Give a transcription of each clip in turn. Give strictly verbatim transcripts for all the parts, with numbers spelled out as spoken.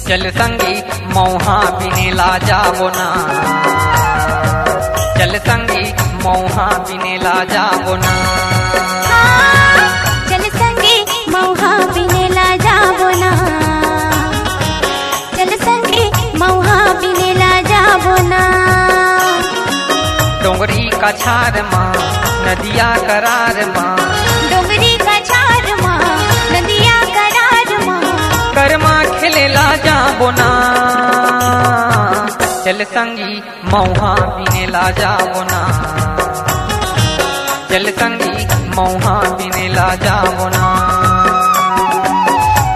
चल संगी मौहा बिने ला जाबो ना, चल संगी मौहा बिने ला जाबो ना। हाँ, चल संगी मौहा बिने ला जाबो ना, चल संगी मौहा बिने ला जाबो ना। डोंगरी कछार मा, नदिया करार मा, डोंगरी कछार मा, नदिया करार मा, करमा खेले ला जाबो ना। चल संगी मौहा बिने ला जाबो ना, चल संगी मौहा बिने ला जाबो ना।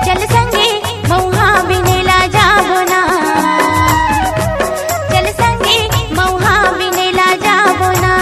चल संगी मौहा बिने ला जाबो ना, चल संगी मौहा बिने ला जाबो ना।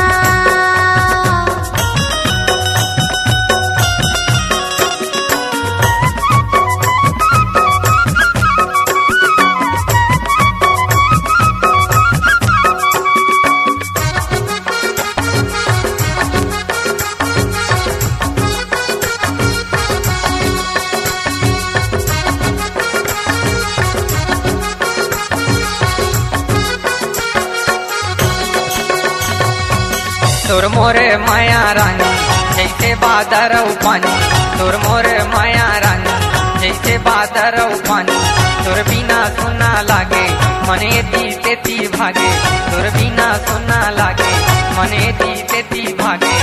तोर मोर माया रानी जैसे बादर अउ पानी, तोर मोर माया रानी जैसे बादर अउ पानी। तोर बिना सुना लागे, मने दी तेती भागे, तोर बिना सुना लागे, मने दी तेती भागे।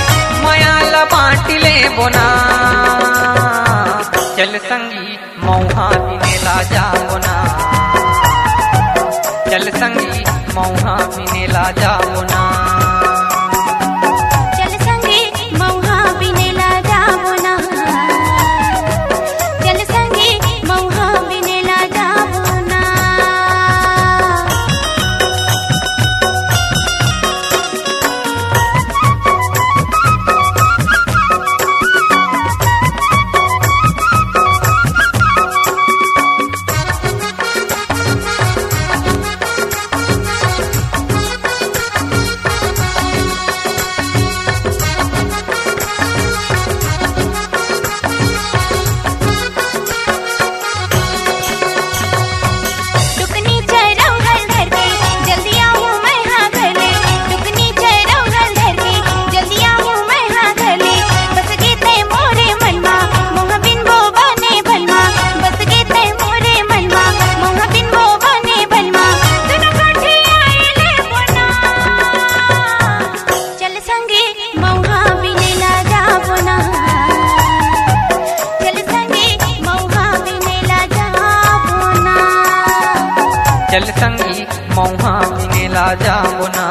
माया ला बांट लेबो ना, चल संगी मौहा बिने ला जाबो ना, चल संगी मौहा बिने ला जाबो ना। चल संगी मौहा बिने ला जाबो ना, चल संगी मौहा बिने ला जाबो ना। टुकनी चरौहल धर के, जल्दी आहूँ मैं हा घर ले। टुकनी चरौहल धर के, जल्दी आहूँ मैं हा घर ले। बस गे तैं मोरे मन मा, मोह बिन वो बने भलमा। बस गे तैं मोरे मन मा, मोह बिन वो बने भलमा। दुनो गोठियाए लेबो ना। चल संगी मौहा बिने ला जाबो ना, चल संगी मौहा बिने ला जाबो ना। चल संगी मौहा बिने ला जाबो ना,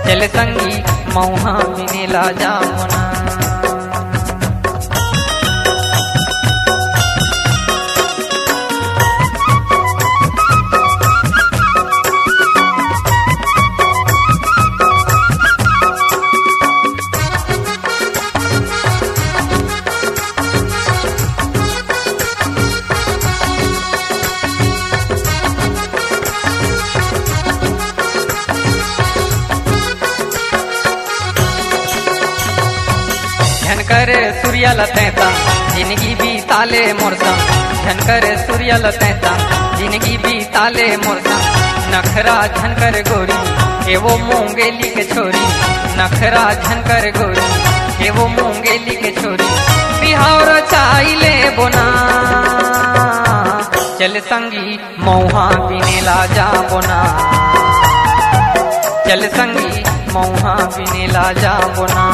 चल संगी मौहा बिने ला जाबो ना। झन कर सूर्या ल तैं तंग, जिनगी बिता ले मोर संग। झन कर सूर्या ल तैं तंग, जिनगी बिता ले मोर संग। नखरा झन कर गोरी, ए वो मुंगेली के छोरी। नखरा झन कर गोरी, ए वो मुंगेली के छोरी। बिहाव रचाई लेबो ना, चल संगी मौहा बिने ला जाबो ना। चल संगी मौहा बिने ला जाबो ना।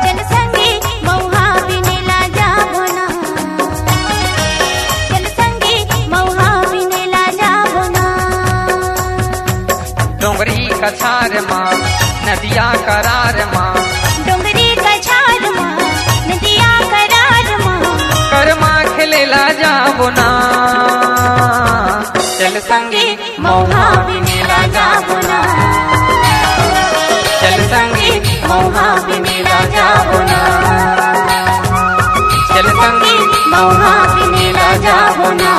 चल संगी मौहा बिने ला जाबो ना। चल संगी मौहा बिने ला जाबो ना। डोंगरी कछार मा, नदिया करार मा। डोंगरी कछार मा, नदिया करार मा। करमा खेले ला जाबो ना। चल संगी मौहा बिने ला जाबो ना। चल संगी मौहा बिने ला जाबो ना। चल संगी मौहा बिने ला जाबो ना।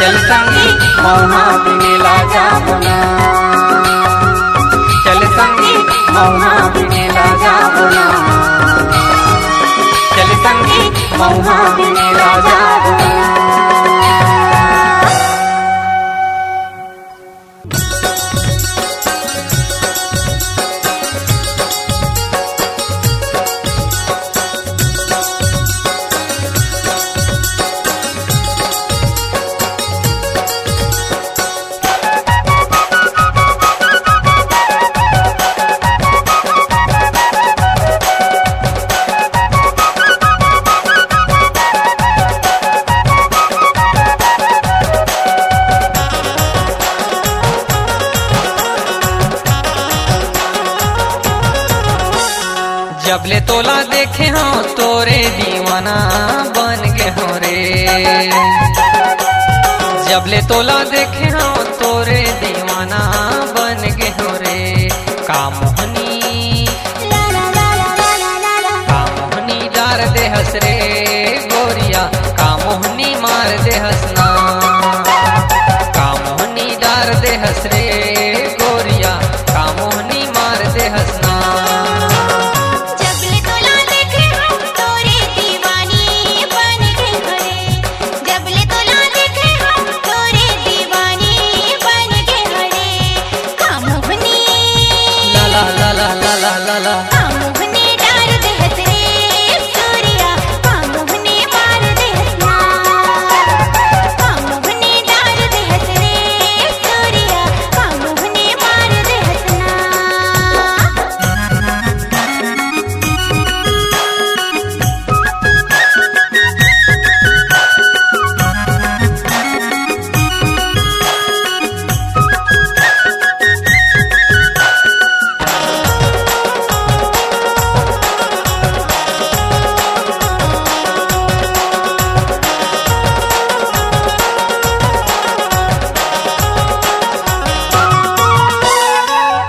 चल संगी मौहा बिने ला जाबो ना। चल संगी मौहा बिने ला जाबो ना। चल संगी जब ले तोला देखे हंव तोरे दीवाना बन गे हंव रे। जब ले तोला देखे हंव तोरे दीवाना बन गे हंव रे। का मोहनी, का मोहनी डार देहस रे गोरिया, का मोहनी मार देहस ना। का मोहनी डार देहस रे गोरिया, का मोहनी मार देहस ना। जब ले तोला देखे हंव तोरे दीवानी बन गे हंव रे। जब ले तोला देखे हंव तोरे दीवानी बन गे हंव रे। का मोहनी, ला ला ला ला ला ला ला ला। का मोहनी डार देहस रे सूर्या, का मोहनी मार देहस ना। का मोहनी डार देहस रे सूर्या, का मोहनी मार देहस ना।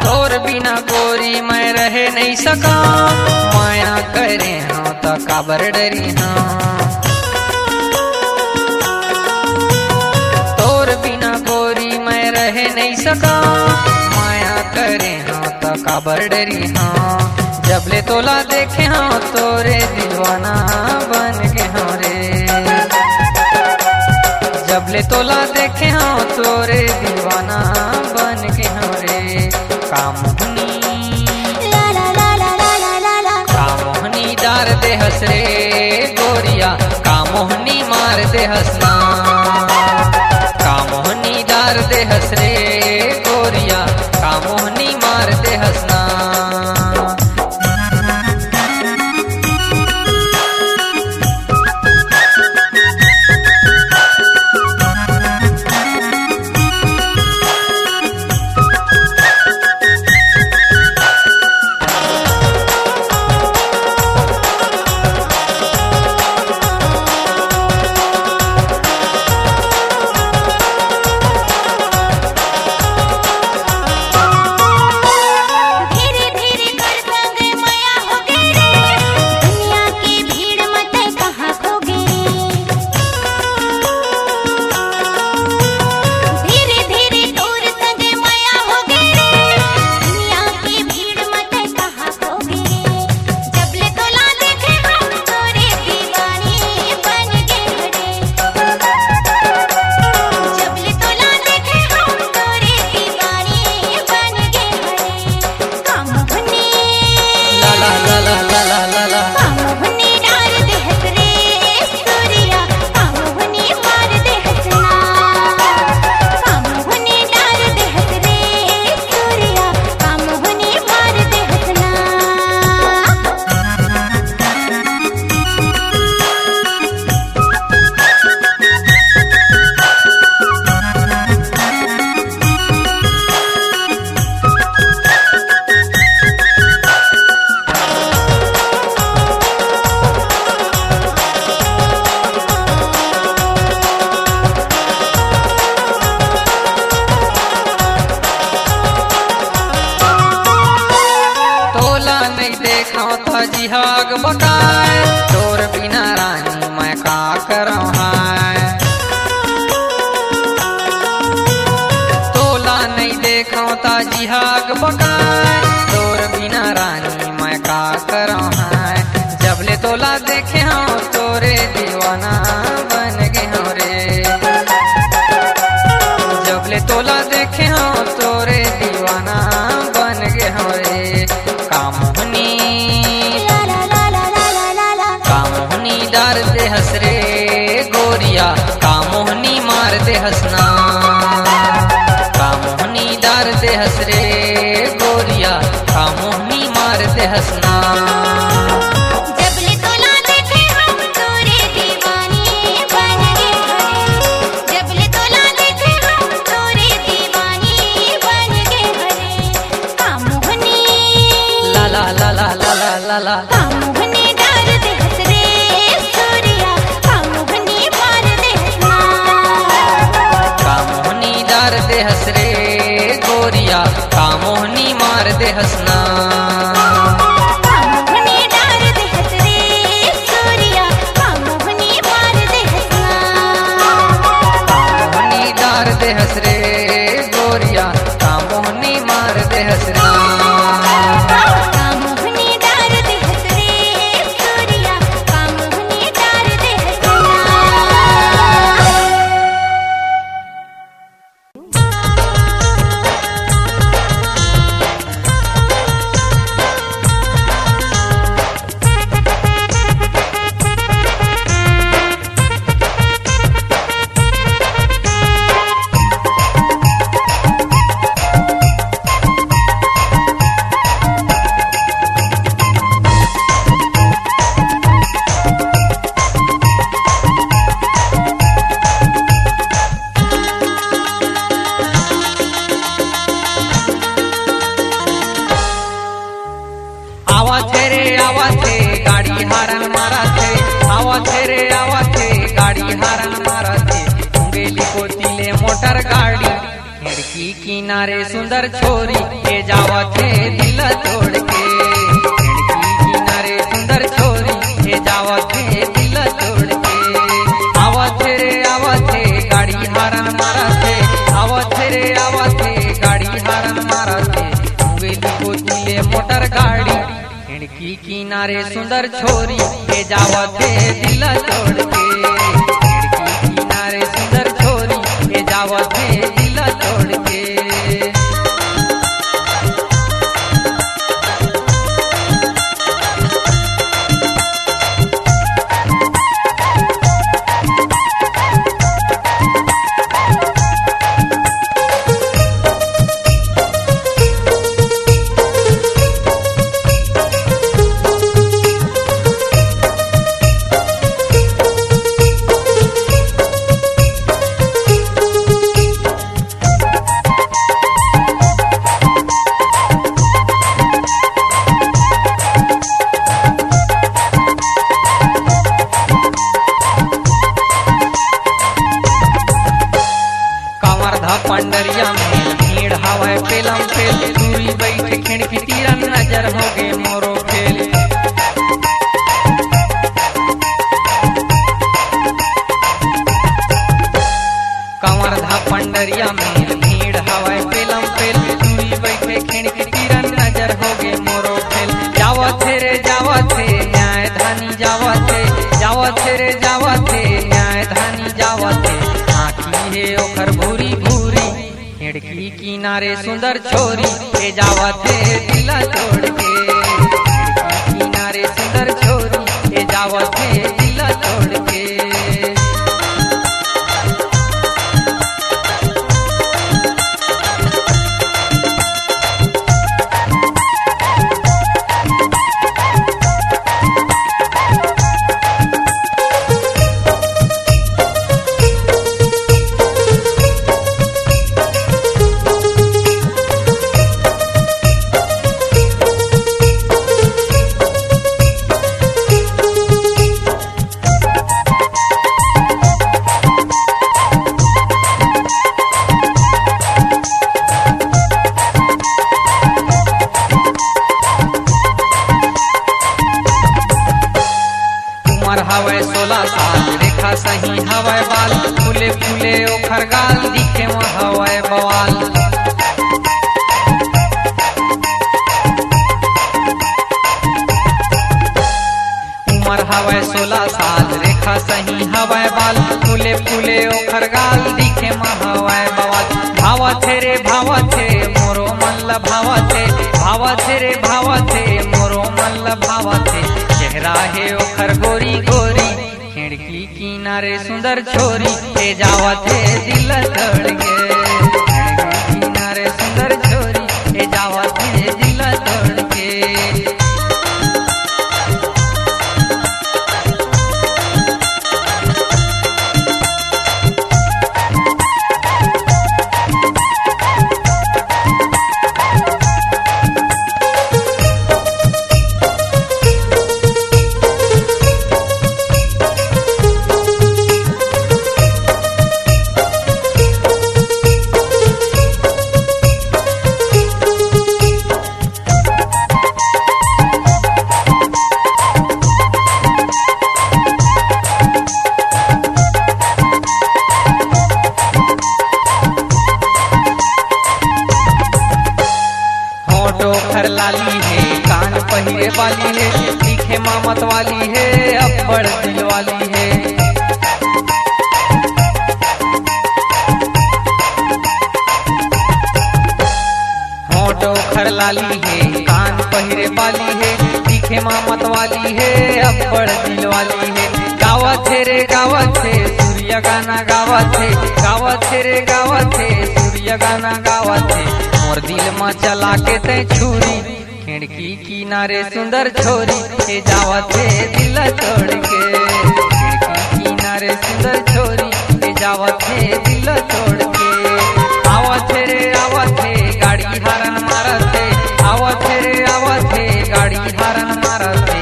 तोर बिना गोरी मैं रहे नइ सकंव, माया करे हंव त काबर डरिहंव। तोर बिना गोरी मैं रहे नइ सकंव, माया करे हंव त काबर डरिहंव। जब ले तोला देखे हंव तोरे दीवाना बन गे हंव रे। जब ले तोला देखे हंव तोरे दीवाना बन गे हंव रे। का मोहनी, ला ला ला ला ला ला ला ला। का मोहनी डार देहस रे गोरिया, का मोहनी मार देहस ना। का मोहनी डार देहस रे गोरिया, का मोहनी मार देहस ना। धीरे धीरे कर संग मया होगे रे, दुनिया के भीड़ म तैं कहाँ खो गे। धीरे धीरे तोर संग मया होगे रे, दुनिया के भीड़ म तैं कहाँ खो गे। जब ले तोला देखे हंव तोरे दीवानी बन गे हंव रे। जब ले तोला देखे हंव तोरे दीवानी बन गे हंव रे। का मोहनी, ला ला ला ला ला ला ला ला। का मोहनी डार देहस रे सूर्या, का मोहनी मार देहस ना। का मोहनी डार देहस रे सूर्या, का मोहनी मार देहस ना। तोला नइ देखंव त जिहाग बकाय, तोर बिना रानी मैं का करंव हाय। तोला नइ देखंव त जिहाग बकाय, तोर बिना रानी मैं का करंव हाय। जब ले तोला देखे हंव तोरे काला। का मोहनी डार देहस रे सूर्या, का मोहनी मार देहस ना। का मोहनी डार देहस रे गोरिया, का मोहनी मार देहस ना। का मोहनी डार देहस रे सूर्या, का मोहनी मार देहस ना। का मोहनी डार देहस रे गोरिया, का मोहनी मार देहस ना। का मोहनी डार देहस रे सूर्या, का मोहनी डार देहस ना। आवत हे रे आवत हे, गाड़ी हारन मारत हे। आवत हे रे आवत हे, गाड़ी हारन मारत हे। मुंगेली कोती ले मोटर गाड़ी, खिड़की किनारे सुंदर छोरी, ए जावत हे दिल तोड़ के। खिड़की किनारे सुंदर छोरी, ए जावत हे दिल तोड़ के। आवत हे रे आवत हे, गाड़ी हारन मारत हे। आवत हे रे आवत हे, गाड़ी हारन मारत हे। मुंगेली कोती ले मोटर गाड़ी, खिड़की किनारे सुंदर छोरी, ए जावत हे दिल तोड़ के। खिड़की किनारे सुंदर छोरी, ए जावत हे दिल तोड़ के। कंवरधा पंडरिया में भीड़ हवय पेलम पेल, दूरी बइठे खिड़की तीरन नजर होगे मोरो फेल। कंवरधा पंडरिया में भीड़ हवय पेलम पेल, दूरी बइठे खिड़की तीरन नजर होगे मोरो फेल। जावत हे रे जावत हे न्याय धानी जावत हे, जावत हे रे जावत हे न्याय धानी जावत हे। आँखी हे ओखर भूरी भूरी, खिड़की किनारे सुंदर छोरी, ए जावत हे दिल तोड़ के। खिड़की किनारे सुंदर छोरी, ए जावत हे दिल तोड़ के। उमर हवय सोला साल, रेखा सही हवय बाल, फूले फूले ओखर गाल, दिखे म हवय बवाल। उमर हवय सोला साल, रेखा सही हवय बाल, फूले फूले ओखर गाल, दिखे म हवय बवाल। भावत हे रे भावत हे, मोरो मन ल भावत हे, भावत हे रे भावत हे, मोरो मन ल भावत हे। चेहरा हे ओखर गोरी गोरी, खिड़की किनारे सुंदर छोरी, ए जावत हे दिल तोड़ के। खिड़की किनारे सुंदर छोरी, ए जावत हे दिल तोड़ के। ओखर लाली हे, कान पहिरे वाली हे, दिखे मा मतवाली हे, अब्बड़ दिलवाली हे। होंठ ओखर लाली हे, कान पहिरे वाली हे, दिखे मा मतवाली हे, अब्बड़ दिलवाली हे। गावत हे रे गावत हे, सुरिया गाना गावत हे, गावत हे रे गावत हे, सुरिया गाना गावत हे। मोर दिल मा चला के तैं छुरी, खिड़की किनारे सुंदर छोरी, ए जावत हे दिल ला तोड़ के। खिड़की किनारे सुंदर छोरी, ए जावत हे दिल ला तोड़ के। आवत हे रे आवत हे, गाड़ी हारन मारत हे। आवत हे रे आवत हे, गाड़ी हारन मारत हे।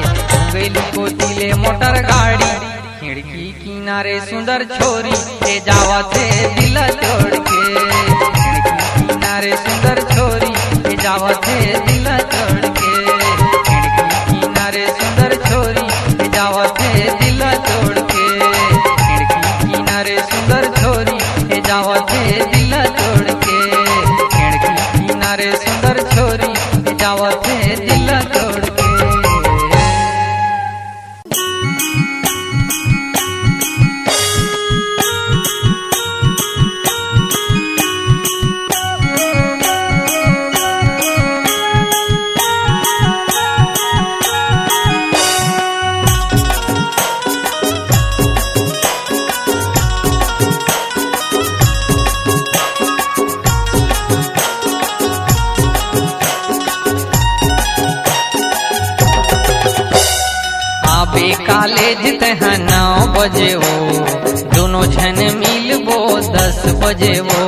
गइली कोती ले मोटर गाड़ी। खिड़की किनारे सुंदर छोरी, ए जावत हे दिल ला तोड़ के। खिड़की किनारे सुंदर छोरी, ए जावत हे दिल ला तोड़ के। खिड़की किनारे सुंदर छोरी, ए जावत हे दिल ला तोड़ के। खिड़की किनारे सुंदर छोरी, ए जावत हे दिल ला तोड़ के। खिड़की किनारे सुंदर छोरी, ए जावत हे दिल ला तोड़ के। आबे कॉलेज तेहा नौ बजे वो, दुनों झन मिलबो दस बजे वो।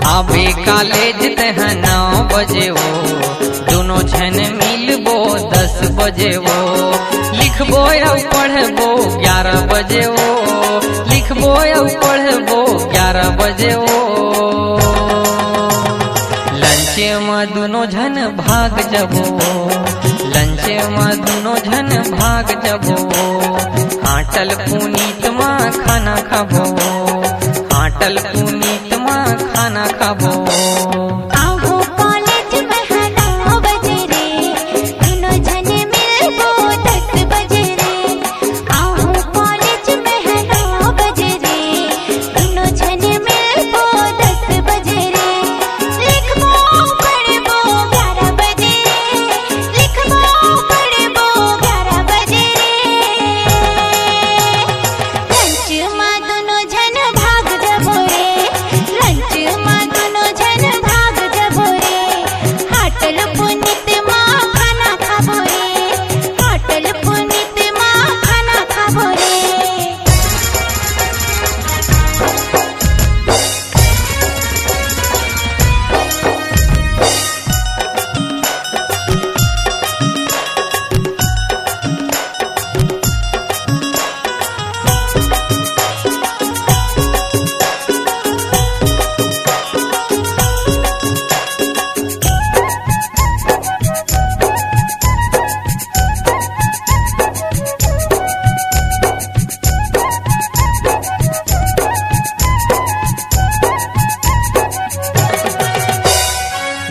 आबे कॉलेज तेहा नौ बजे वो, दुनों झन मिलबो दस बजे वो। लिखबो अउ पढ़बो ग्यारह बजे वो, लिखबो अउ पढ़बो ग्यारह बजे वो। लंच म दुनों झन भाग जबो, लंच म दुनों झन भाग जबो। हाटल पुनीत म खाना खाबो, हाटल पुनीत म खाना खाबो। आहूं कॉलेज म नौ बजे रे, दुनों झन मिलबो दस बजे रे। आहूं कॉलेज म नौ बजे रे, दुनों झन मिलबो दस बजे रे। लिखबो पढ़बो ग्यारह बजे रे, लिखबो पढ़बो ग्यारह बजे रे। लंच म दुनों झन भाग जबो रे, लंच म दुनों झन भाग जबो रे। हाटल पुनीत म खाना खाबो रे, हाटल पुनीत म खाना खाबो रे।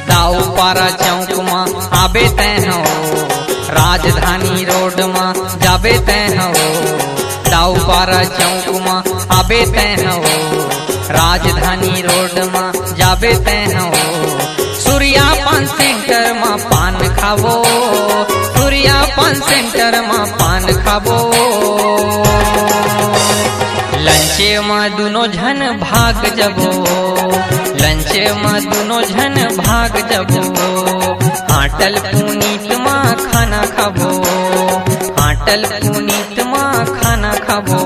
दाऊपारा चौक म आबे तैं हो, राजधानी रोड म जाबे तैं हो। दाऊपारा चौक म आबे तैं हो, राजधानी रोड म जाबे तैं हो। सूर्या पान सेंटर म पान खाबो, सूर्या पान सेंटर म पान खाबो। लंचे म दुनों झन भाग जबो, लंचे म दुनों झन भाग जबो। हाटल पुनीत म खाना खाबो, हाटल पुनीत म खाना खाबो।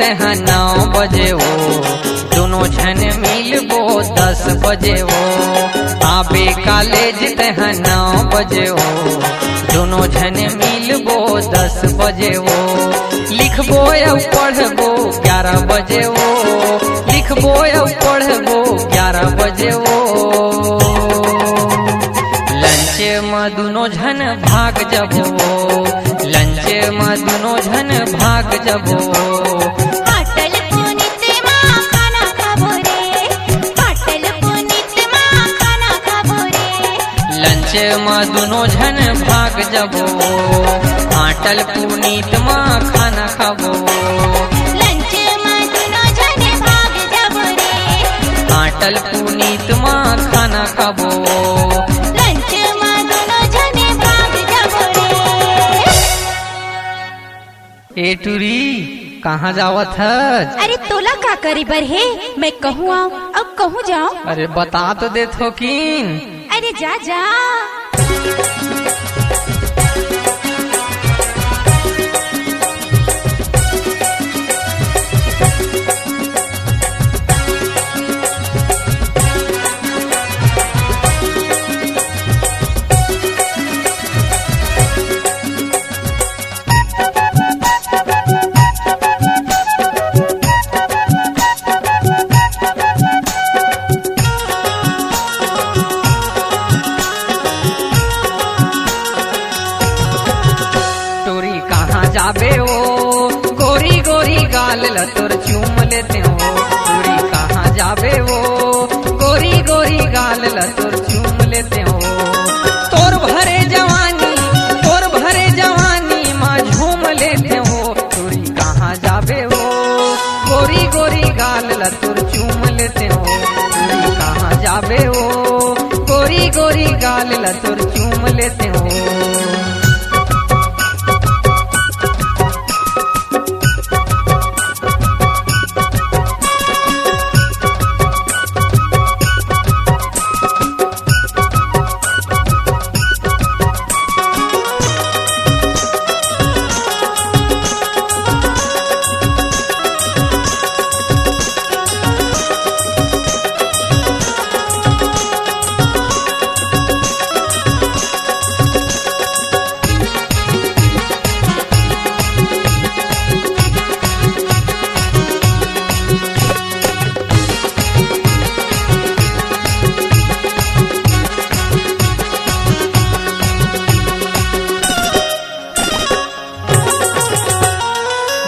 तेहा नौ बजे ओ, दुनो झन मिलबो दस बजे ओ। आबे कॉलेज तेहा नौ बजे ओ, दुनो झन मिलबो दस बजे ओ। लिखबो अउ पढ़बो ग्यारह बजे ओ, लिखबो अउ पढ़बो ग्यारह बजे ओ। लंच म दुनो झन भाग जबो, लंच म दुनो झन भाग जबो। अटल पुनीत मा खाना खाबो रे, अटल पुनीत मा खाना खाबो रे। लंच म दुनो झन भाग जबो, अटल पुनीत मा खाना खाबो। लंच मा दुनो झन भाग जबो रे। अटल पुनीत मा खाना खाबो। लंच मा दुनो झन भाग जबो रे। ए टूरी, कहाँ जावत हस? अरे तोला का करे बर हे? मैं कहूँ आऊँ, अब कहूँ जाऊँ? अरे बता तो देथो किन। अरे जा, जा। टूरी कहाँ जाबे ओ, गोरी गोरी गाल ल तोर चूम लेतेंव। टूरी कहाँ जाबे ओ, गोरी गोरी गाल ल तोर चूम लेतेंव। तोर भरे जवानी, तोर भरे जवानी मा झूम लेतेंव। टूरी कहाँ जाबे ओ, गोरी गोरी गाल ल तोर चूम लेतेंव। टूरी कहाँ जाबे ओ, गोरी गोरी गाल ल तोर चूम लेतेंव।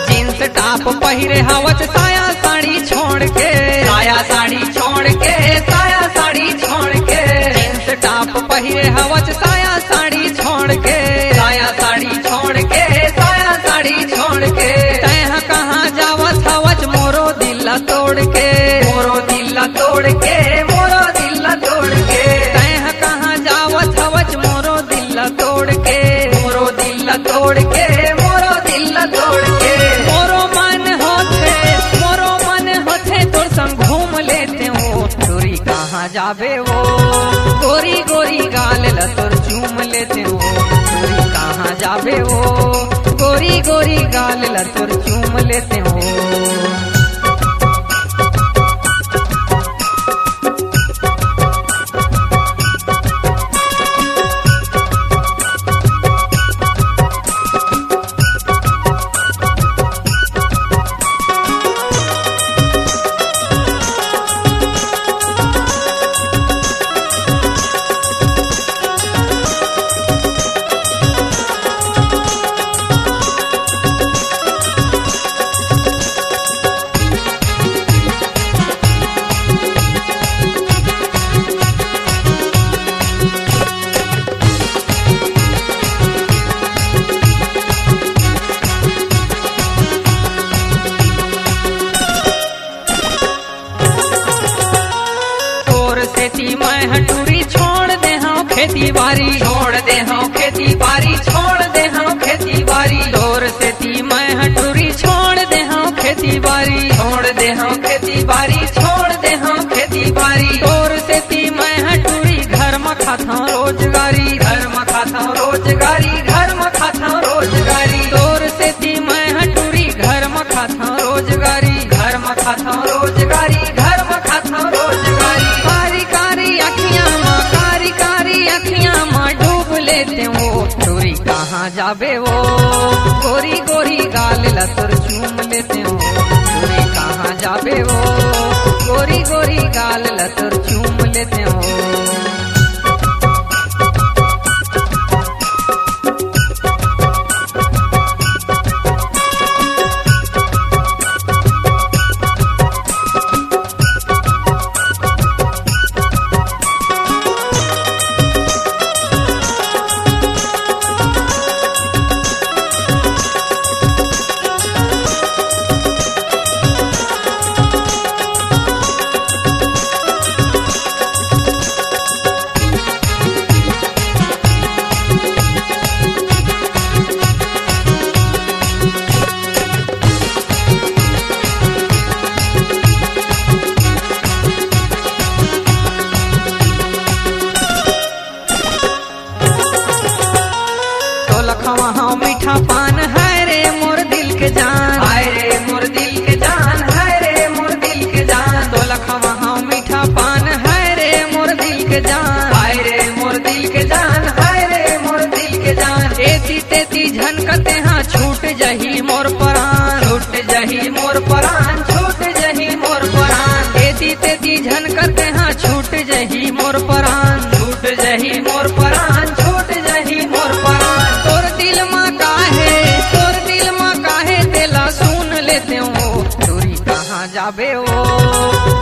जींस टॉप पहिरे हवच साया साड़ी छोड़ के, साया साड़ी छोड़ के, साया साड़ी छोड़ के। जींस टॉप पहिरे हवच साया साड़ी छोड़ के, साया साड़ी छोड़ के, साया साड़ी छोड़ के। तैं ह कहाँ जावत हवच मोरो दिल ला तोड़ के, मोरो दिल ला तोड़ के, मोरो दिल ला तोड़ के। तैं ह कहाँ जावत हवच मोरो दिल ला तोड़ के, मोरो दिल ला तोड़ के, मोरो दिल ला तोड़ के। मोरो मन होथे, मोरो मन होथे तोर संग घूम लेतेंव। टूरी कहाँ जाबे ओ, गोरी गोरी गाल ल तोर चूम लेतेंव। टूरी कहाँ जाबे ओ, गोरी गोरी गाल ल तोर चूम लेतेंव। तोर सेती मैं ह टूरी छोड़ दे हंव खेती बारी, छोड़ दे हंव खेती बारी, छोड़ दे हंव खेती बारी। तोर सेती मैं ह टूरी छोड़ दे हंव खेती बारी, छोड़ दे हंव खेती बारी, छोड़ दे हंव खेती बारी। तोर सेती मैं ह टूरी घर म खाथंव रोजगारी, घर म खाथंव रोजगारी, घर म खाथंव रोजगारी। तोर सेती मैं ह टूरी घर म खाथंव रोजगारी। कहाँ जाबे वो गोरी गोरी गाल ला तोर चूम लेतेंव। टूरी कहाँ जाबे वो गोरी गोरी गाल ला तोर चूम लेतेंव। तोला खवाहंव मीठा पान, हाय रे मोर दिल के जान, हाय रे मोर दिल के जान, हाय रे मोर दिल के जान। तोला खवाहंव मीठा पान, हाय रे मोर दिल के जान, हाय रे मोर दिल के जान, हाय रे मोर दिल के जान। एती तेती झन कतेहा छूट जही मोर परान, छूट जही मोर परान, छूट जही मोर परान। एती तेती झन कतेहा छूट जही मोर परान, छूट जही मोर परान, छूट जही मोर परान। तोर दिल मा काहे, तोर दिल मा काहे तेला सुन लेतेंव। टूरी कहाँ जाबे वो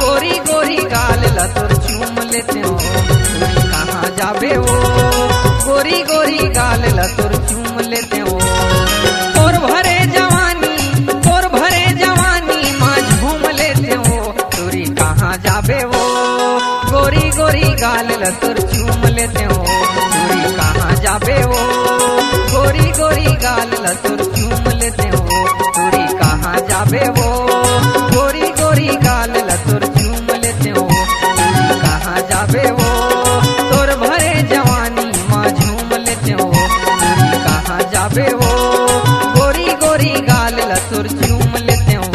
गोरी गोरी गाल ला तोर चूम लेतेंव। टूरी कहाँ जाबे वो गोरी गोरी गाल ला तोर चूम लेतेंव। तोर भरे जवानी, तोर भरे जवानी मा झूम लेतेंव। टूरी कहाँ जाबे वो गोरी गोरी गाल ला तोर चूम लेतेंव। टूरी कहाँ जाबे वो गोरी गोरी गाल ला तोर चूम लेतेंव। टूरी कहाँ जाबे वो गोरी गोरी गाल ला तोर चूम लेतेंव। टूरी कहाँ जाबे वो तोर भरे जवानी मा झूम लेतेंव। टूरी कहाँ जाबे वो गोरी गोरी गाल ला तोर चूम लेतेंव।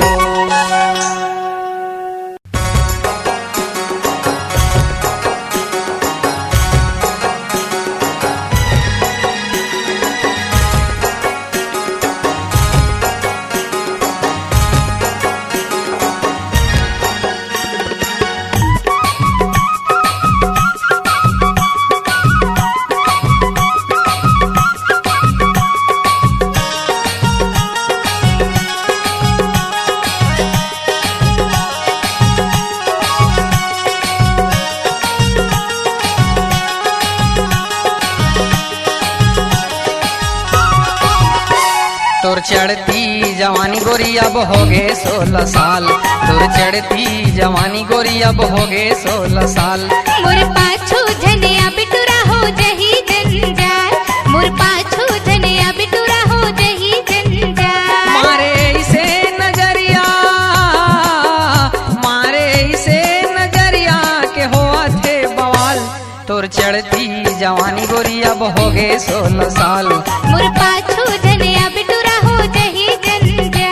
तोर चढ़ती जवानी गोरी अब होगे सोलह साल, तोर चढ़ती जवानी गोरी अब होगे सोलह साल। मोर पाछू झने अब टूरा हो जही जंजाल, मोर पाछू झने अब टूरा हो जही जंजाल। मारे इसे नजरिया, मारे इसे नजरिया के होवत हे बवाल। तोर चढ़ती जवानी गोरी अब होगे सोलह साल। मोर पाछू झने अब टूरा हो जही जंजाल।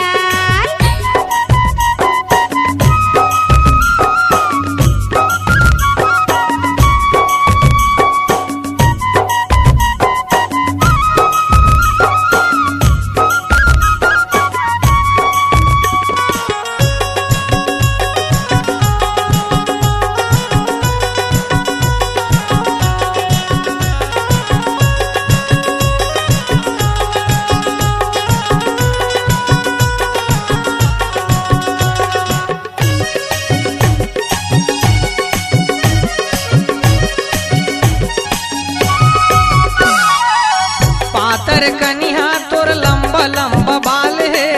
पातर कनिहा तोर लंबा लंबा बाल हे,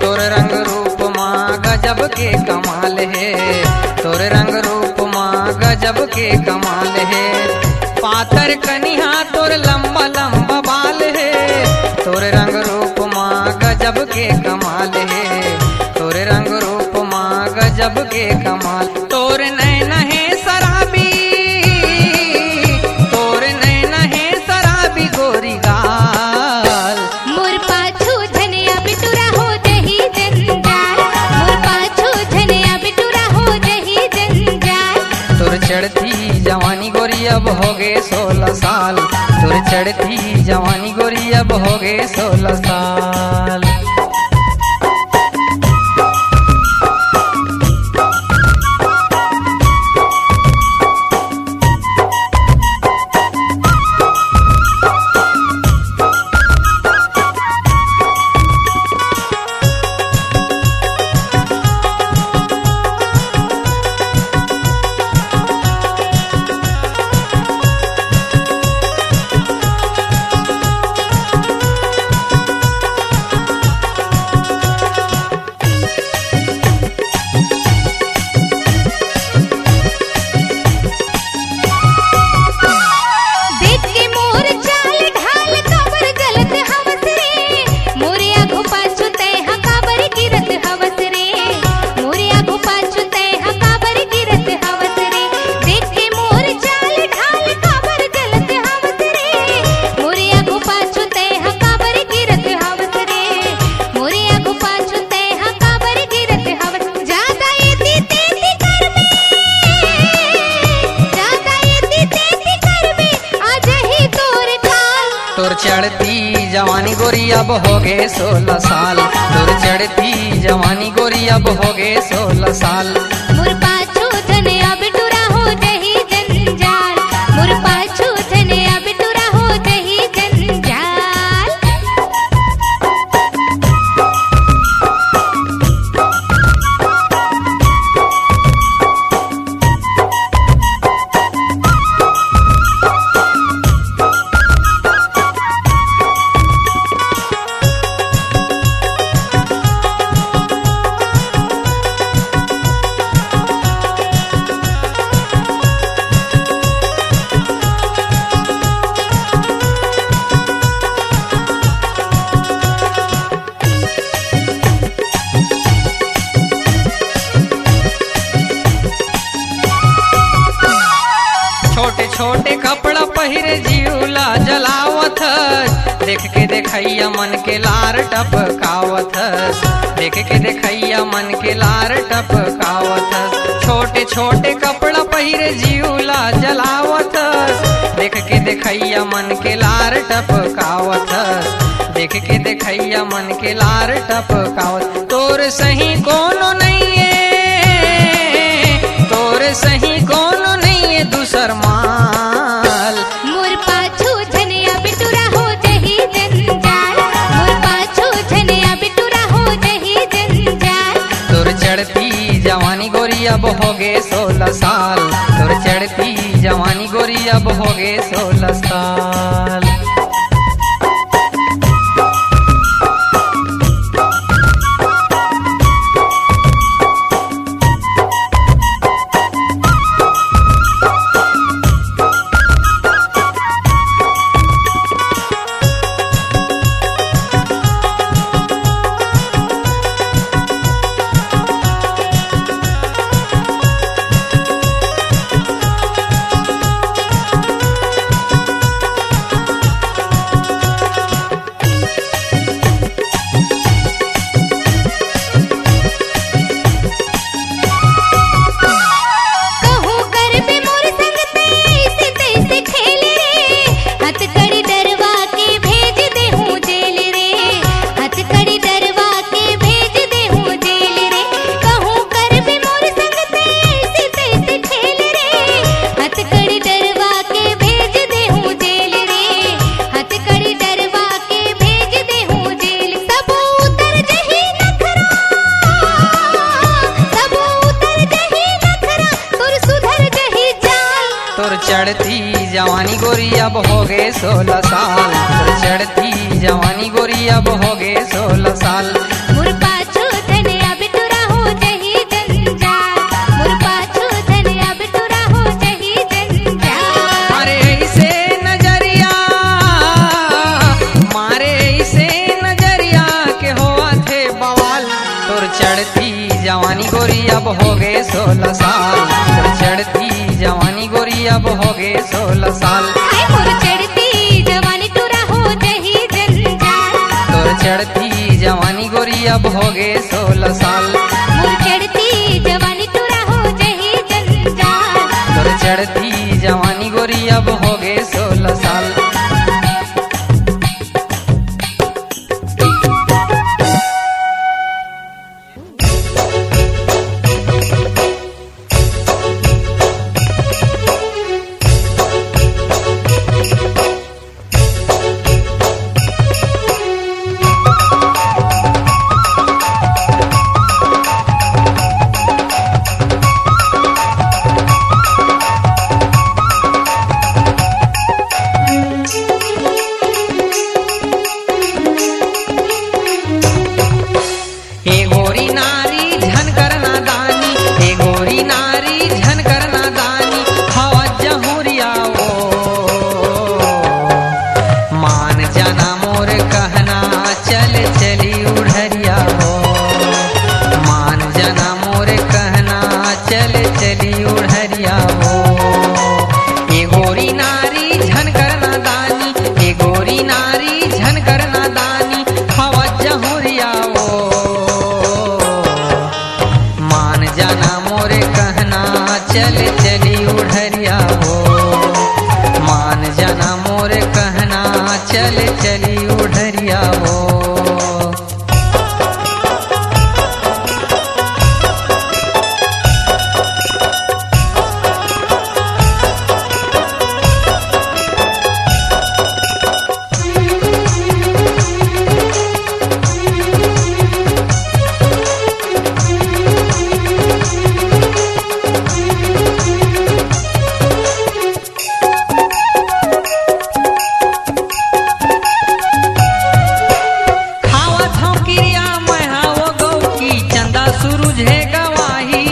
तोर रंग रूप मा गजब के कमाल हे, तोर रंग रूप मा गजब के कमाल हे। पातर कनिहा तोर लंबा लंबा बाल हे, तोर रंग रूप मा गजब के कमाल हे, तोर रंग रूप मा गजब के कमाल। तोर नैना हे शराबी, तोर नैना हे शराबी गोरी गाल। मोर पाछू झने अब टूरा हो जही जंजाल, मोर पाछू झने अब टूरा हो जही जंजाल। तोर चढ़ती जवानी गोरी अब होगे सोलह साल, तोर चढ़ती जवानी गोरी अब होगे सोलह साल। देख के मोर चाल ढाल काबर गलत हवस रे, मोरे आघू पाछू तैं ह काबर गिरत हवस रे, मोरे आघू पाछू तैं ह काबर गिरत हवस रे। देख के मोर चाल ढाल काबर गलत हवस रे, मोरे आघू पाछू तैं ह काबर गिरत हवस रे, मोरे आघू पाछू तैं ह काबर गिरत हवस। जादा एती तेती करबे, जादा एती तेती करबे, आ जही तोर काल। तोर चढ़ती जवानी गोरी अब होगे सोलह साल, तोर चढ़ती जवानी गोरी अब होगे सोलह साल। मोर पाछू झन अब टूरा हो जही जंजाल, मोर पाछू झन अब टूरा हो जही जंजाल। छोटे छोटे कपड़ा पहिरे जीव ला जलावत हस, देख के देखैया मन के लार टपकावत हस, देख के देखैया मन के लार टपकावत हस। छोटे छोटे कपड़ा पहिरे जीव ला जलावत हस, देख के देखैया मन के लार टपकावत हस, देख के देखैया मन के लार टपकावत। तोर सही कोनो नइये, तोर सही कोनो नइये दूसर माल। मोर पाछू झन अब टूरा हो जही जंजाल, मोर पाछू झन अब टूरा हो जही जंजाल। तोर चढ़ती जवानी गोरी अब होगे सोलह साल, तोर चढ़ती जवानी गोरी अब होगे सोलह साल। कहूँ करबे मोर संग तैं अइसे तैसे खेल रे, हथकड़ी डरवा के भेज देहूँ जेल रे, हथकड़ी डरवा के भेज देहूँ जेल रे। कहूँ करबे मोर संग तैं अइसे तैसे खेल रे, हथकड़ी डरवा के भेज देहूँ जेल रे, हथकड़ी डरवा के भेज देहूँ जेल। सब उतर जही नखरा, सब उतर जही नखरा, तोर सुधर जही चाल। तोर चढ़ती जवानी गोरी अब होगे सोलह साल, तोर चढ़ती जवानी गोरी अब होगे सोलह साल। मोर पाछू झन अब टूरा हो जही जंजाल, मोर पाछू झन अब टूरा हो जही जंजाल। मारे अइसे नजरिया, मारे अइसे नजरिया के होवत हे बवाल। तोर चढ़ती जवानी गोरी अब होगे सोलह साल, तोर चढ़ती जवानी गोरी अब होगे सोलह साल। हाय मोर चढ़ती जवानी टूरा हो जही जंजाल। तोर चढ़ती जवानी गोरी अब होगे सोलह साल। मोर चढ़ती जवानी टूरा हो जही जंजाल। तोर चढ़ती जवानी गोरी अब होगे सोलह साल। ए गोरी नारी झन कर नादानी, ए गोरी नारी झन कर नादानी, हवा जहुरिया वो। मान जाना मोर कहना, चल चली उढ़रिया वो। मान जाना मोर कहना, चल चली उढ़रिया वो। ए गोरी नारी झन कर नादानी, ए गोरी नारी झन कर नादानी, हवा जहुरिया वो। मान जाना मोर कहना, चल चली उढ़रिया वो। मान जाना मोर कहना, चल चली उढ़रिया वो। खावत हंव किरिया मैं हा वो गऊ की, चंदा सुरुज हे गवाही,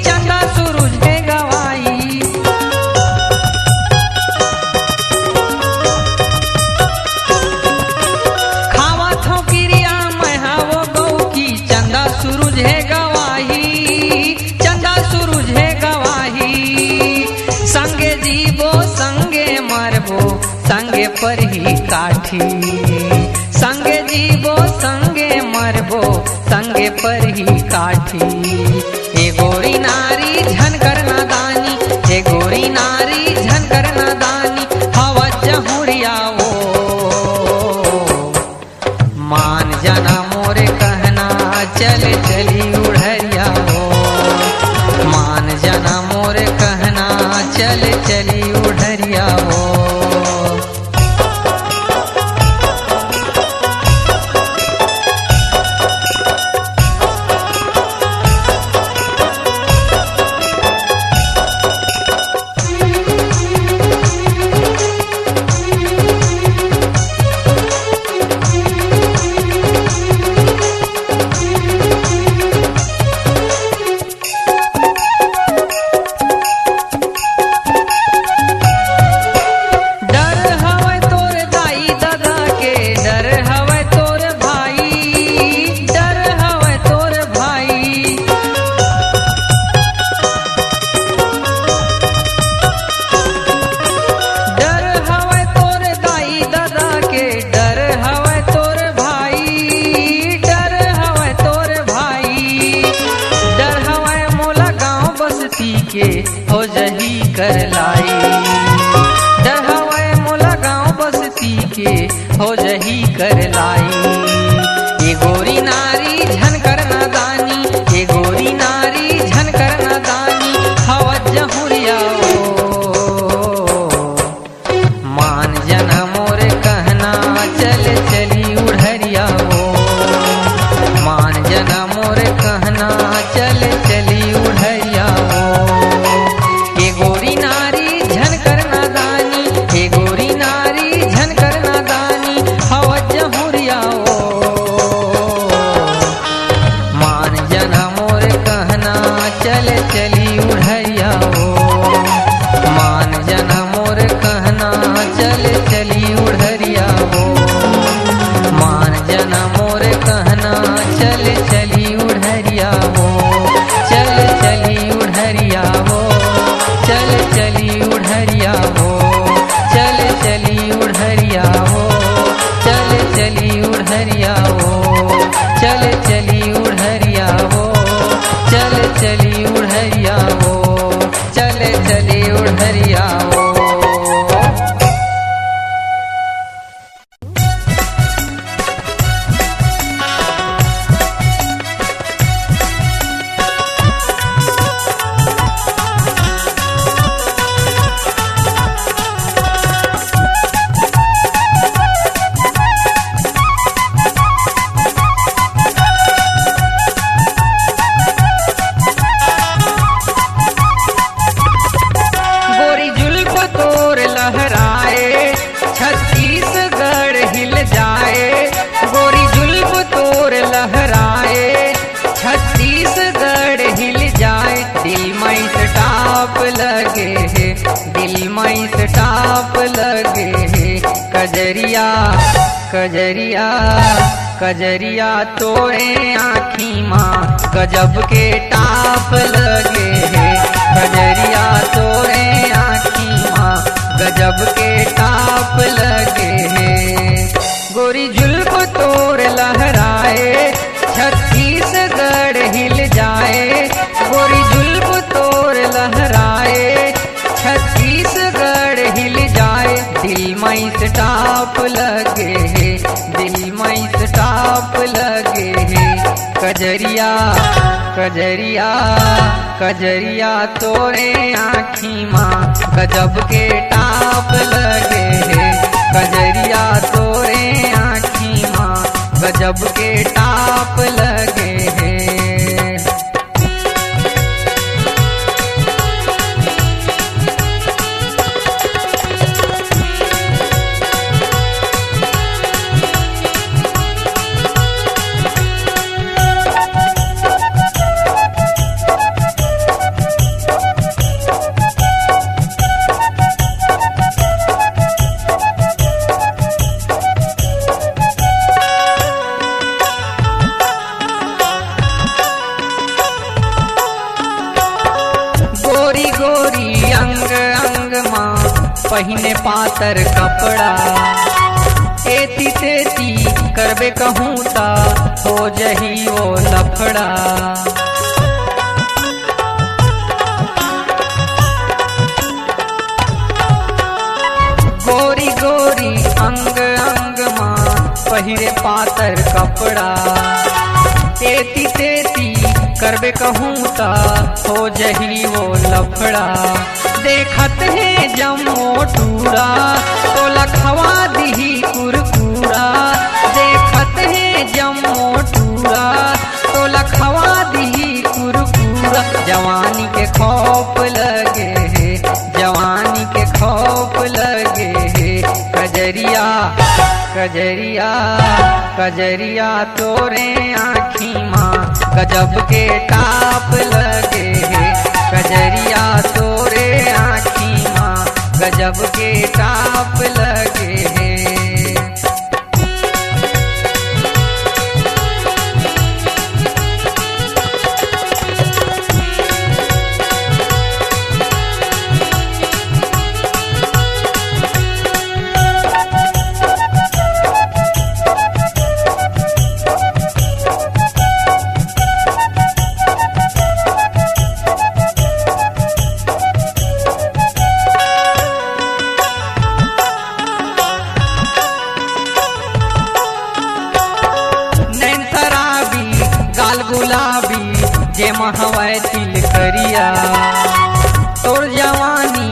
चंदा सुरुज हे गवाही। खावत हंव किरिया मैं हा वो गऊ की, चंदा सुरुज हे गवाही, चंदा सुरुज हे गवाही। संगे जीबो संगे मरबो, संगे परही काठी। संगे जीबो संगे मरबो, संगे परही काठी। ए गोरी नारी झन कर नादानी, ए गोरी नारी झन कर नादानी, हवा जहुरिया वो। मान जाना मोर कहना, चल चली उढ़रिया वो। मान जाना मोर कहना, चल चली उढ़रिया वो। डर हवय तोर दाई ददा के, डर हवय तोर भाई, डर हवय तोर भाई। डर हवय तोर दाई ददा के, डर हवय तोर भाई, डर हवय तोर भाई। डर हवय मोला गांव बस्ती के, हो जही कर लाई। डर हवय मोला गांव बस्ती के, हो जही कर लाई। ए गोरी नारी झन कर नादानी, ए गोरी नारी झन कर नादानी, हवा जहुरिया वो। मान जाना मोर कहना, चल चली उढ़रिया वो। मान जाना मोर कहना, चल चली उढ़रिया वो। ए गोरी नारी झन कर नादानी, ए गोरी नारी झन कर नादानी, हवा जहुरिया दरिया ओ। गोरी जुल्फ तोर लहराए, छत्तीसगढ़ हिल जाए। गोरी जुल्फ तोर लहराए, छत्तीसगढ़ हिल जाए। दिल में स्टाप लगे हे, दिल में स्टाप लगे हे। कजरिया, कजरिया, कजरिया तोरे आँखी मा गजब के टाप लगे हे। कजरिया तोरे आँखी मा गजब के टाप लगे हे। गोरी जुल्फ तोर लहराए, छत्तीसगढ़ हिल जाए। गोरी जुल्फ तोर लहराए, छत्तीसगढ़ हिल जाए। दिल में स्टाप लगे हे, दिल में स्टाप लगे हे। कजरिया, कजरिया, कजरिया तोरे आँखी मा गजब के टाप लगे हे। कजरिया तोरे आँखी मा गजब के टाप लगे हे। गोरी गोरी अंग अंग मा पहिने पातर कपड़ा, एती तेती करबे कहूँ ता हो जही वो लफड़ा। गोरी गोरी अंग अंग मा पहिरे पातर कपड़ा, एती तेती करबे कहूँ ता हो जही वो लफड़ा। देखत हे जम्मो टूरा, तोला खवा दिही कुरकुरा। देखत हे जम्मो टूरा, तोला खवा दिही कुरकुरा। जवानी के खौफ लगे हे, जवानी के खौफ लगे हे। कजरिया, कजरिया, कजरिया तोरे आँखी मा गजब के टाप लगे हे। कजरिया तोरे आँखी मा गजब के टाप लगे हे। नैन शराबी, गाल गुलाबी, जेमा हवय तिल करिया। तोर जवानी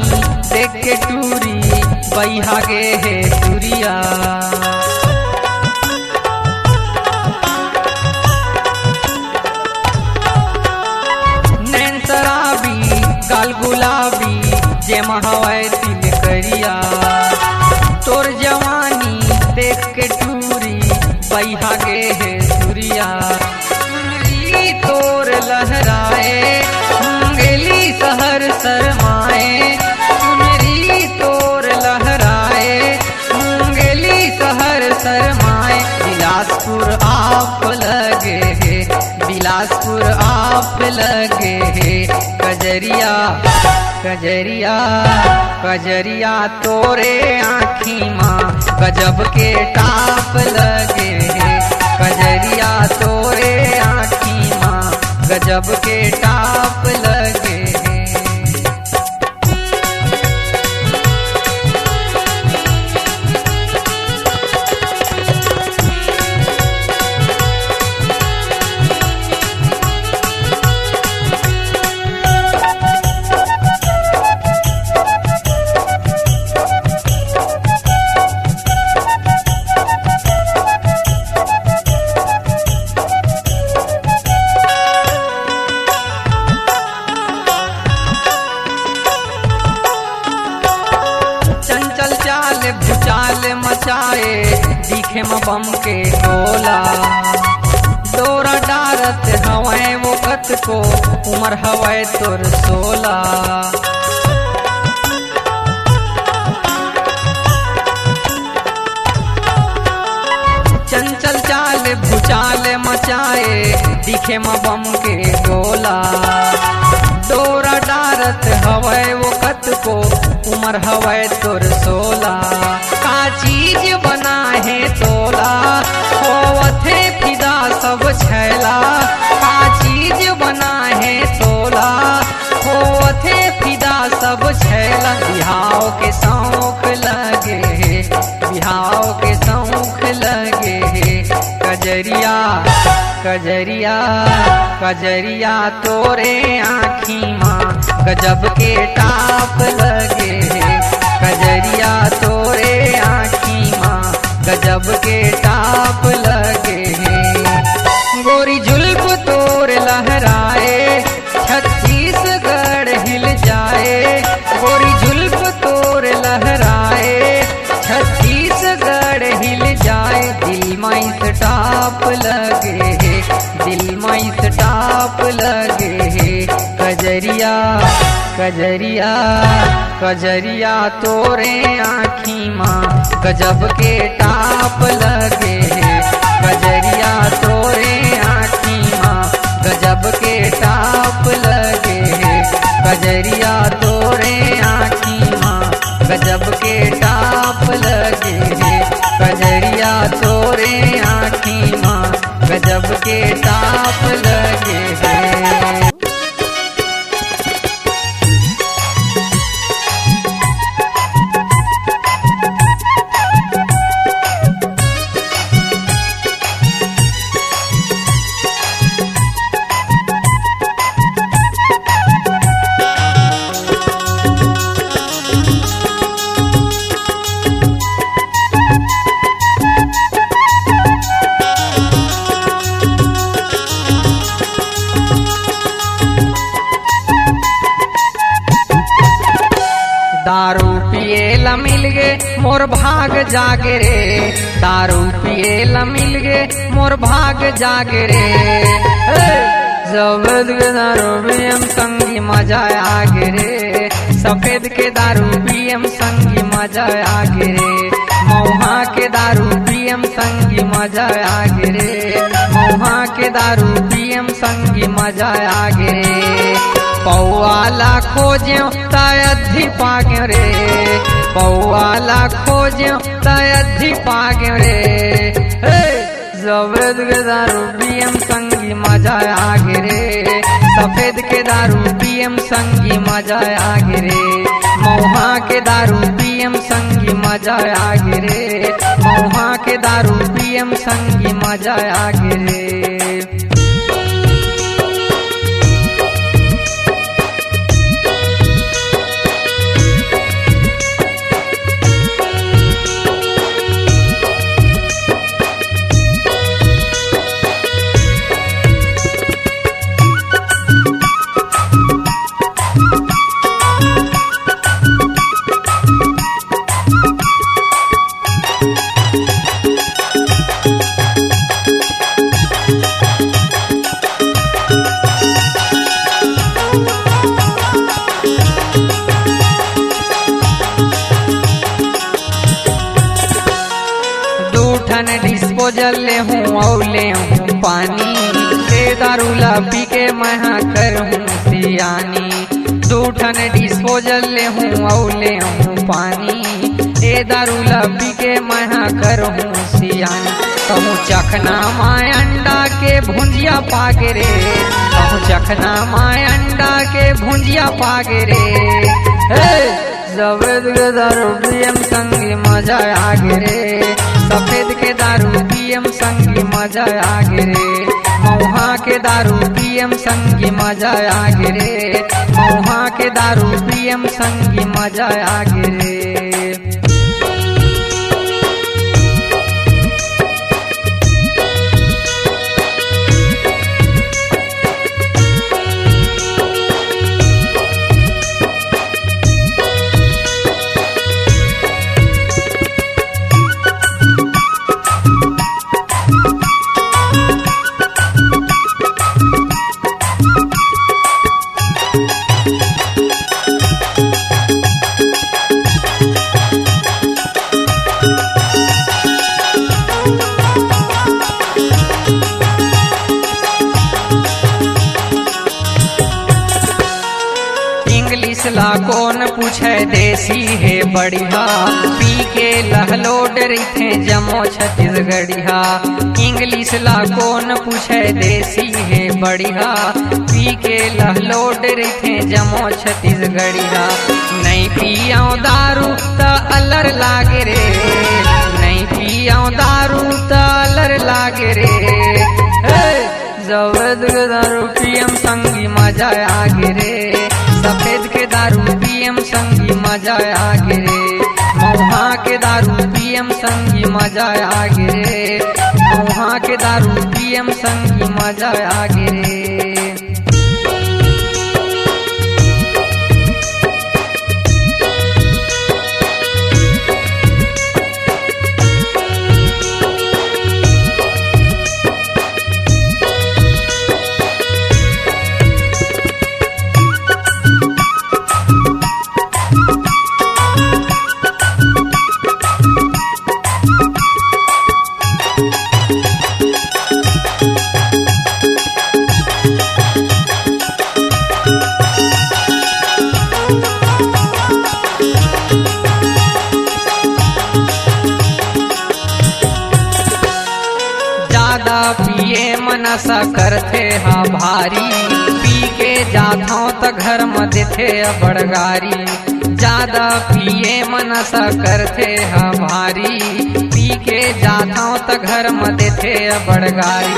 देख के टूरी, बइहा गे हे टूरिया। नैन शराबी, गाल गुलाबी, जेमा हवय तिल करिया। तोर जवानी देख के टूरी, बइहा गे हे टूरिया। चुनरी तोर लहराए, मुंगेली सहर शरमाए। चुनरी तोर लहराए, मुंगेली सहर शरमाए। बिलासपुर आप लगे हे, बिलासपुर आप लगे हे। कजरिया, कजरिया, कजरिया तोरे आँखी मा गजब के टाप लगे हे। कजरिया तोरे आँखी मा गजब के टाप लगे हे। चाहे दिखे म बम के गोला, डोरा डारत हवय वो कतको, उमर हवय तोर सोला। चंचल चाल भूचाल मचाए, दिखे म बम के गोला। डोरा डारत हवय वो कतको, उमर हवय तोर सोला। का चीज बना हे तोला, होवत हे फिदा सब छैला। का चीज बना हे तोला, होवत हे फिदा सब छैला। बिहाव के शौक लगे हे, बिहाव के शौक लगे हे। कजरिया, कजरिया, कजरिया तोरे आँखी मा गजब के टाप लगे हे। कजरिया तोरे आँखी मा गजब के टाप लगे हे। गोरी जुल्फ तोर लहराए, छत्तीसगढ़ हिल जाए। गोरी जुल्फ तोर लहराए, छत्तीसगढ़ हिल जाए। दिल मा स्टाप लगे हे, दिल मा स्टाप लगे हे। कजरिया, कजरिया, कजरिया तोरे आँखी मा गजब के टाप लगे हे। कजरिया तोरे आँखी मा गजब के टाप लगे हे। कजरिया तोरे आँखी मा गजब के टाप लगे हे। कजरिया तोरे आँखी मा गजब के टाप लगे हे। दारू पिए ला मिल गे मोर भाग जागे रे, दारू पिए ला मिल गे मोर भाग जागे रे। हे, जबद के दारू पियम संगी मजा आगे रे, सफेद के दारू पियम संगी मजा आगे रे, मौहा के दारू पियम संगी मजा आगे रे, मौहा के दारू पियम संगी मजा आगे रे। पौआ ला खोज्यों त अद्धी पाग्यों रे, पौआ ला खोज्यों त अद्धी पाग्यों रे। हे, सफेद के दारू पियम संगी मजा आगे रे, सफेद के दारू पियम संगी मजा आगे रे, मौहा के दारू पियम संगी मजा आगे रे, मौहा के दारू पियम संगी मजा आगे रे। दू ठन डिस्पोजल ले हूँ अउ ले हूँ पानी, ए दारू ला पी के मैं हा कर हूँ सियानी। दू ठन डिस्पोजल ले हूँ अउ ले हूँ पानी, ए दारू ला पी के मैं हा कर हूँ सियानी। कहूँ चखना मा अंडा के भुंजिया पागे रे, कहूँ चखना मा अंडा के भुंजिया पागे रे। हे! सफेद के दारू पियम संगी मजा आगे रे, सफेद के दारू पियम संगी मजा आगे रे, मौहा के दारू पियम संगी मजा आगे रे, मौहा के दारू पियम संगी मजा आगे रे। देसी हे बढ़िया, पी के लहलोड रहिथे जम्मो छत्तीसगढ़िया। इंग्लिश ला कोन पूछे, देसी हे बढ़िया, पी के लहलोड रहिथे जम्मो छत्तीसगढ़िया। नइ पियंव दारू त अलर लागे रे, नइ पियंव दारू त अलर लागे रे। हे! सफेद के दारू पियम संगी मजा आगे रे, सफेद के दारू पियम संगी मजा आगे रे, मऊहा के दारू पियम संगी मजा आगे रे, मऊहा के दारू पियम संगी मजा आगे रे। जादा पिए म नशा करथे हा भारी, पी के जाथंव त घर म देथे अबड़ गारी। जादा पिए म नशा करथे हा भारी, पी के जाथंव त घर म देथे अबड़ गारी।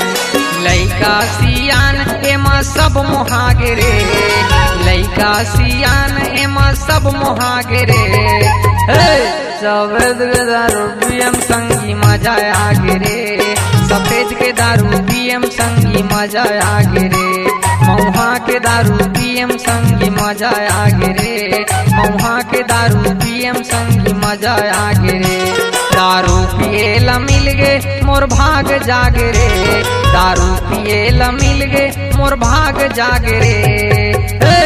लइका सियान एमा सब मोहागे रे, लइका सियान एमा सब मोहागे रे। हे! सफेद के दारू पियम संगी मजा आगे रे, सफेद के दारू पियम संगी मजा आगे रे, मऊहा के दारू पियम संगी मजा आगे रे, मऊहा के दारू पियम संगी मजा आगे रे। दारू पिए ला मिल गे मोर भाग जागे रे, दारू पिए ला मिल गे मोर भाग जागे रे। हे!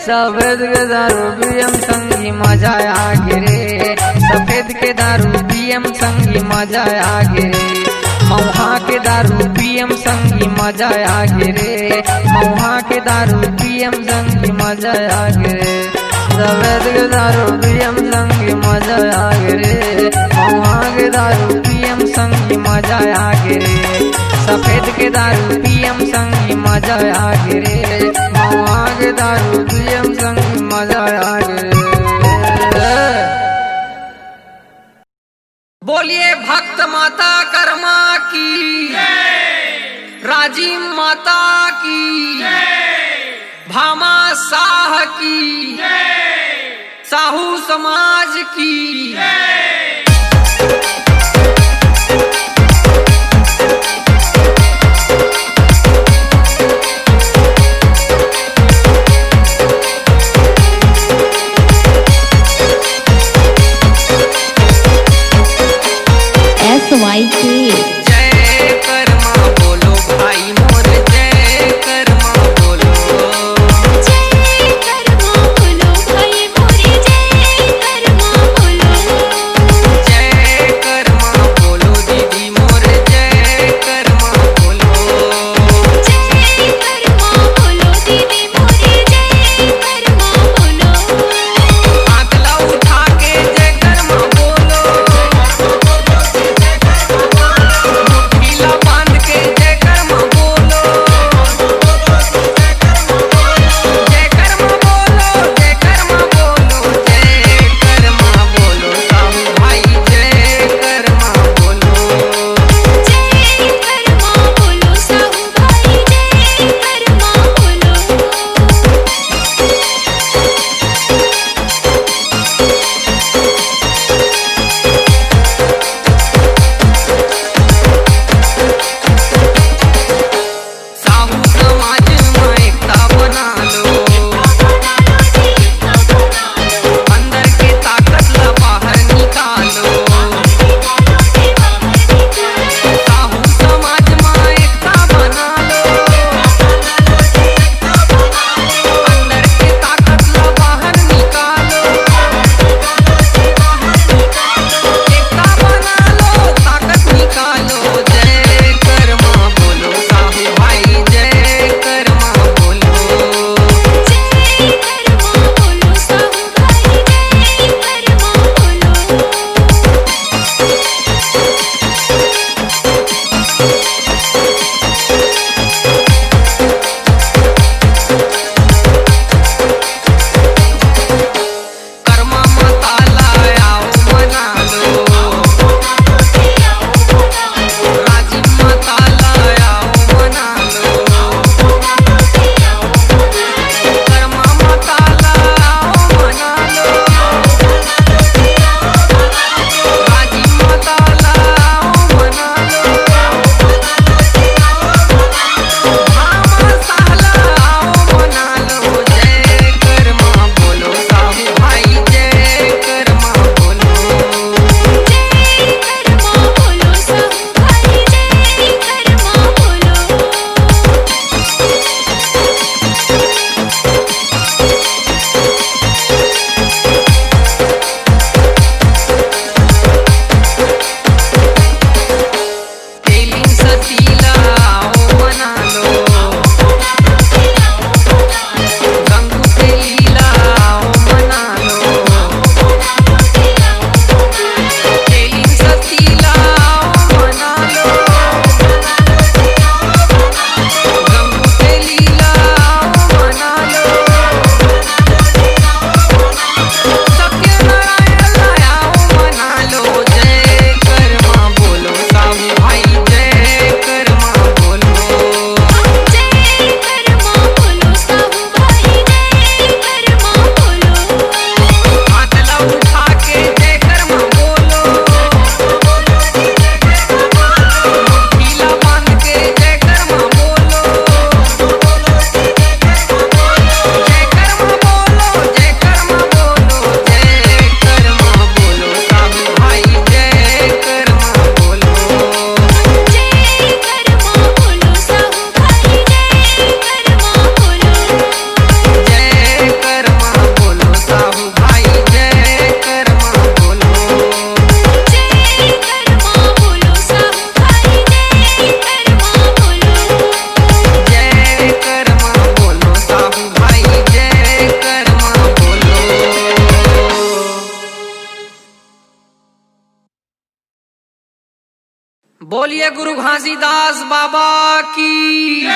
सफेद के दारू पियम संगी मजा आगे रे, सफेद के दारू पियम संगी मजा आगे रे, मऊहा के दारू पियम संगी मजा आगे रे, मऊहा के दारू पियम संगी मजा आगे रे। सफेद के दारू पियम संगी मजा आगे रे, मऊहा के दारू पियम संगी मजा आगे रे, सफेद के दारू पियम संगी मजा आगे रे, मऊहा के दारू पियम संगी मजा आगे रे। बोलिए भक्त माता कर्मा की, राजी माता की, भामा साह की, साहू समाज की। एस वाई के। जय कर्मा बोलो भाई मोर, जय कर्मा बोलो। जय कर्मा बोलो भाई मोरे, जय कर्मा बोलो। बोलिए गुरु घासीदास बाबा की।